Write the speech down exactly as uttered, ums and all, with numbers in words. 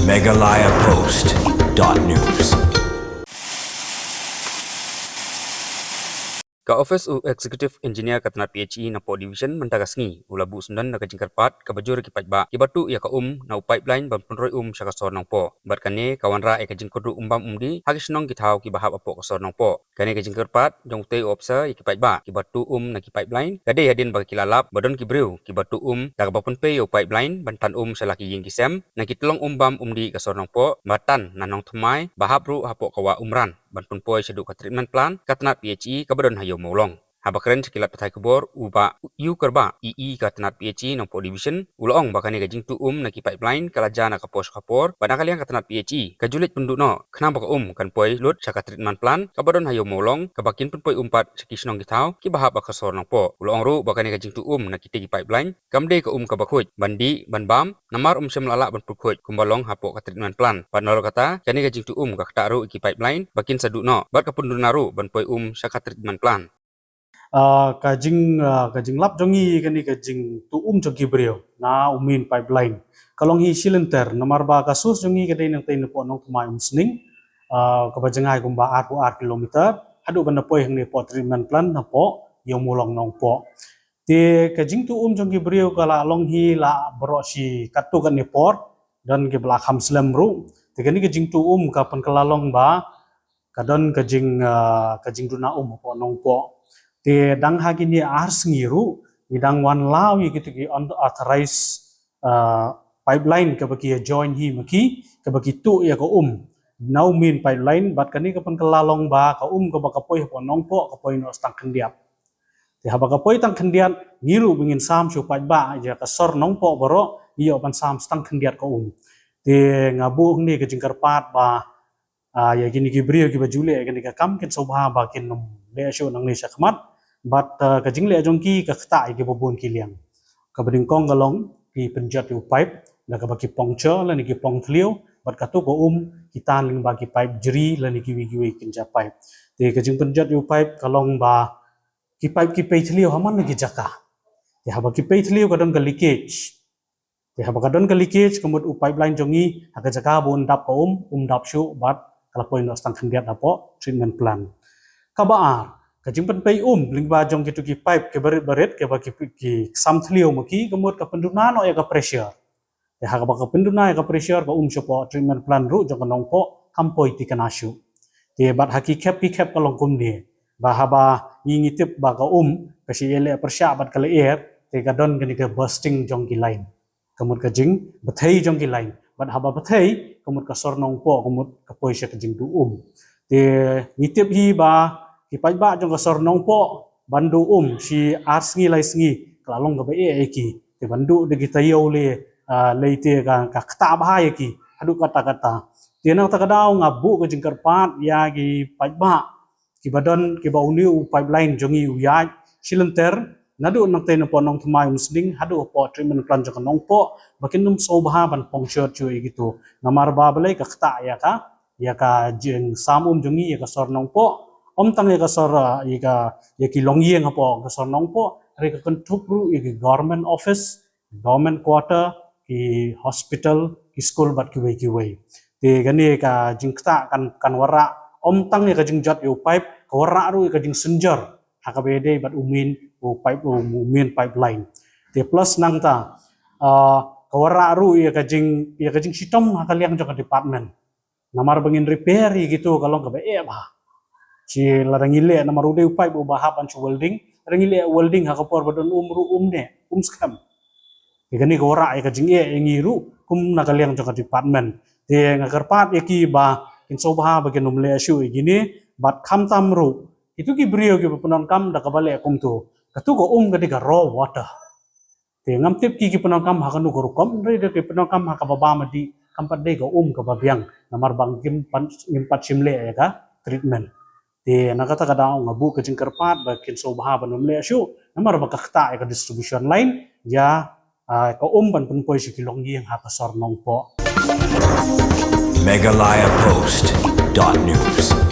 Meghalaya Post dot news. Ka office u Executive Engineer ka tnat P H E Nongpoh Division mynta ka sngi u la buh syndon da ka jingkyrpad kaba jur ki paidbah kiba tuh ïa ka um na u pipeline ban pynroi um sha ka sor Nongpoh. Bad kane ka wanrah ïa ka jingkut ruh um bam um dih ha ki shnong ki thaw kiba hap hapoh ka sor Nongpoh. Kane ka jingkyrpad jong utei u opsa ïa ki paidbah kiba tuh um na ki pipeline ka dei hadien ba ki la lap ba don ki briew kiba tuh um da kaba pynpei ïa u pipeline ban tan um sha la ki ïing ki sem na ki tyllong um bam um dih ka sor Nongpoh ba tan na Nongthymmai ba hap ruh hapoh ka wah Umran ban pynpoi shaduh ka treatment plant ka tnat P H E kaba don ha Ïew Mawlong. Haba kren sha ki lad pathai khubor u Bah Ïew Kyrbah, E E ka tnat P H E Nongpoh Division, u la ong ba kane ka jingtuh um na ki pipeline ka la jia na ka por sha ka por bad na ka liang ka tnat P H E ka ju leit pynduh noh khnang ba ka um kan poi lut sha ka treatment plant kaba don ha Ïew Mawlong kaba kin pynpoi um pat sha ki shnong ki thaw kiba hap ha ka sor Nongpoh. U la ong ruh ba kane ka jingtuh um na kitei ki pipeline kam dei ka um kaba khuid ban dih ban bam namar um shym la lah ban pynkhuid kumba long hapoh ka treatment plant. Bad nalor kata kane ka jingtuh um ka ktah ruh ïa ki pipeline ba kin sa duh noh bad ka pynduna ruh ban poi um sha ka treatment plant. Ah, ka jing ah, ka jinglap jong ngi kane ka jingtuh um jong ki briew na u main pipeline ka long hi shilynter namar ba ka source jong ngi ka dei nangtei napoh Nongthymmai Umsning, ah, kaba jngai kumba arphew ar kilometer haduh ban da poi hangne hapoh treatment plant napoh Ïew Mawlong Nongpoh. Te ka jingtuh um jong ki briew ka la long hi la baroh shi katto katne por, don kiba la kham slem ruh. Te kane ka jingtuh um ka pynkylla long ba ka don ka jing ah, ka jingduna um hapoh Nongpoh. Te dang ha kine ar sngi ruh ngi dang wan law ïa kito ki unauthorized ah, pipeline kaba ki ïa join hi ma ki kaba ki tuh ïa ka um na u main pipeline bad kane ka pynkylla long ba ka um kaba ka poi hapoh Nongpoh ka poi noh tang khyndiat. Te haba ka poi tang khyndiat ngi ruh ba ngin sam sha u paidbah ïa ka sor Nongpoh baroh ngi ïoh ban sam tang khyndiat ka um. Te nga buh hangne ka jingkyrpad ba ah, ïa kine ki briew kiba ju leh ïa kane ka kam kin sngewbha ba kin ym leh shuh nangne sha khmat bad ah, ka jingleh jong ki ka ktah ïa kiba bun ki liang. Kaba nyngkong ka long ki pynjot ïa u pipe da kaba ki puncture lane ki pong thliew bad kato ka um ki tan lyngba ki pipe jri lane kiwei kiwei ki kynja pipe. Te ka jingpynjot ïa u pipe ka long ba ki pipe ki pei thliew ha man la ki jaka. Te haba ki pei thliew ka don ka leakage. Te haba ka don ka leakage ka mut u pipeline jong ngi ha ka jaka ba un dap ka um um dap shuh bad ka la poi noh tang khyndiat hapoh treatment plant. Kaba ar ka jingpynpei um lyngba jong kito ki pipe kiba rit ba rit kiba ki, ki ksam thliew ma ki ka mut ka pynduna noh ïa ka pressure. Te haba ka pynduna ïa ka pressure ka um shapoh treatment plant ruh jong ka Nongpoh kam poi thikna shuh. Te bad ha ki khep ki khep ka long kumne ba haba ngi ngi tip ba ka um ka shu ïaleh pyrshah bad ka lyer te ka don kane ka bursting jong ki line. Ka mut ka jingbthei jong ki line bad haba bthei ka mut ka sor Nongpoh ka mut ka poi sha ka jingduh um. Te ngi tip hi ba ki paidbah jong ka sor Nongpoh ban duh um shi ar sngi lai sngi ka la long kaba eh ïa ki. Te ban duh da ki taïew lei ah, lei te ka ka ktah bha ïa ki haduh katta katta. Te nangta ka daw nga buh ka jingkyrpad ïa ki paidbah kiba don kiba une u pipeline jong ngi u ïaid shilynter naduh nangtei napoh Nongthymmai Umsning haduh hapoh treatment plant jong ka Nongpoh ba kin ym sngewbha ban puncture shuh ïa kito. Namar ba balei ka ktah ïa ka ïa ka jingsam um jong ngi ïa ka sor Nongpoh. Ym tang ïa ka sor ah, ïa ka ïa ki longïing hapoh ka sor Nongpoh hynrei ka kynthup ruh ïa ki government office, government quarter, ki hospital, ki skul bad kiwei kiwei. Te kane ka jingktah kan kan wanrah ym tang ïa ka jingjot ïa u pipe ka wanrah ruh ïa ka jingsynjor ha kaba ïadei bad u main u pipe u main pipeline. Te plus nangta ah, ka wanrah ruh ïa ka jing ïa ka jingshitom ha ka liang jong ka department. Namar ba ngin repair ïa kito ka long kaba eh bha. Shi lada ngi leh namar u dei u pipe uba hap ban shu welding, lada ngi leh welding ha ka por ba don um ruh um ne um skhem. Te kane ka wanrah ïa ka jingeh ïa ngi ruh kum na ka liang jong ka department. Te nga kyrpad ïa ki ba kin sngewbha ba kin ym leh shuh ïa kine bad khamtam ruh kito ki briew kiba pyndonkam da kaba leh kumto. Kato ka um ka dei ka raw water. Te ngam tip ki ki pyndonkam ha kano ka rukom hynrei da ki pyndonkam ha kaba bam dih kam pat dei ka um kaba biang namar ba ngim pat ngim pat shim leh ïa ka treatment. Te na kata ka daw nga buh ka jingkyrpad ba kin sngewbha ban ym leh shuh namar ba ka ktah ïa ka distribution line ïa ah, ka um ban pynpoi sha ki longïing ha ka sor Nongpoh. Meghalaya Post dot news.